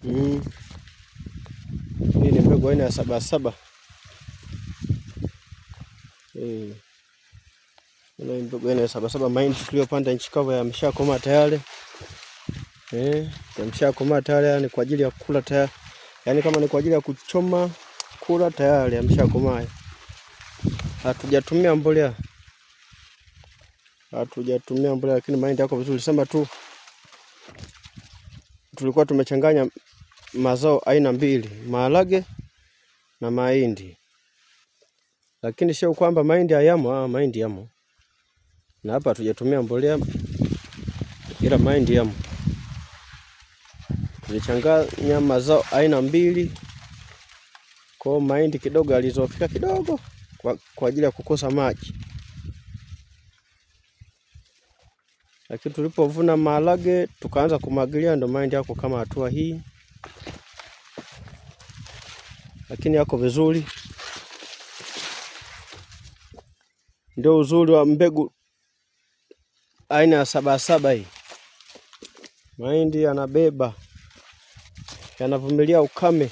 Hii ni mbegu aina ya 77. Hii mbegu aina ya 77. Mahindi tuliyopanda nchi kavu yameshakomaa tayari. Yameshakomaa tayari, yani kwa ajili ya kula tayari. Yani kama ni kwa ajili ya kuchoma kula tayari yameshakomaa. Hatujatumia mbolea. Hatujatumia mbolea, lakini mahindi yako vizuri. Sema tu tulikuwa tumechanganya mazao aina mbili, maharage na mahindi. Lakini sio kwamba mahindi hayamo, mahindi yamo. Na hapa hatujatumia mbolea, ila mahindi yamo. Tulichanganya mazao aina mbili. Kwa mahindi kidogo alizofika kidogo kwa ajili ya kukosa maji. Lakini tulipovuna maharage tukaanza kumwagilia, ndo mahindi yako kama hatua hii. Lakini yako vizuri. Ndio uzuri wa mbegu aina ya 77 hii. Mahindi yanabeba, yanavumilia ukame.